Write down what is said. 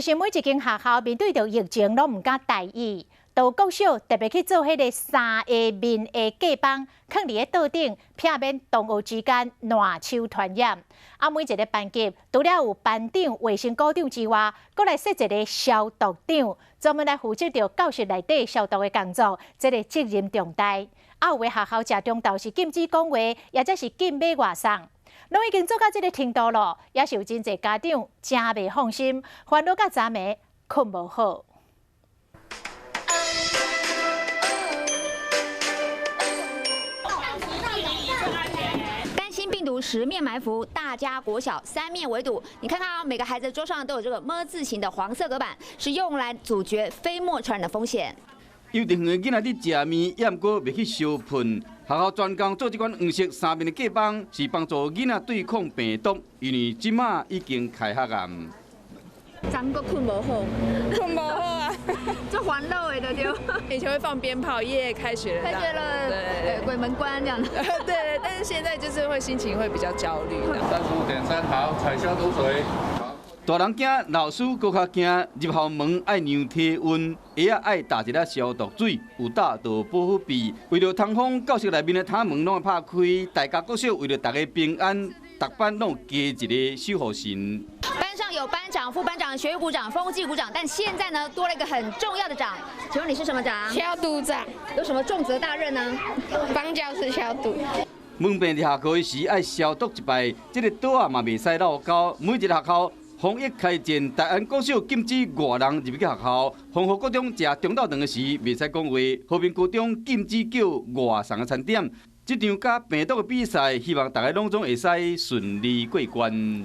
是每一間學校面對著疫情，攏毋敢大意。桃國小特別去做彼个三个面的隔板，囥佇咧桌頂，避免同學之間瀾手傳染。啊，每一个班級除了有班長、衛生股長之外，閣來設一个消毒長，專門來負責著教室內底消毒的工作，這個責任重大。啊，有的學校食中晝是禁止講話，抑者是禁買外送，攏已經做到這个程度囉，也是有真濟家長誠袂放心，煩惱到昨暝睏無好。擔心病毒十面埋伏，大家國小三面圍堵。你看看啊，每個孩子桌上都有這個ㄇ字形的黃色隔板，是用來阻絕飛沫傳染的風險。幼稚園的囡仔佇食麵，也毋過袂去相噴。學校專工做這款黃色三面的隔板，是幫助囡仔對抗病毒。因為這馬已經開學啊。昨昏閣睏無好，睏無好啊，足煩惱的對。以前會放鞭炮，耶，開學了，開學了，對，鬼門關這樣。對，但是現在就是會心情會比較焦慮。35.3，好，採消毒水。大人驚，老師閣較驚。入校門愛量體溫，鞋仔愛打一下消毒水，有打就保護鼻。為著通風，教室內面的窗門攏會拍開。大家國小為著大家平安，逐班攏加一个守護神。班上有班長、副班長、學務股長、風紀股長，但現在呢多了一個很重要的長。請問你是什麼長？消毒長。有什麼重責大任呢？幫教室消毒。門柄佇下課時愛消毒一擺，這个桌仔嘛袂使落膠。每一个學校防疫開戰，大安國小禁止外人入去學校。豐和國中食中晝頓的時袂使講話，和平高中禁止叫外送的餐點。這場佮病毒的比賽，希望大家攏總會使順利過關。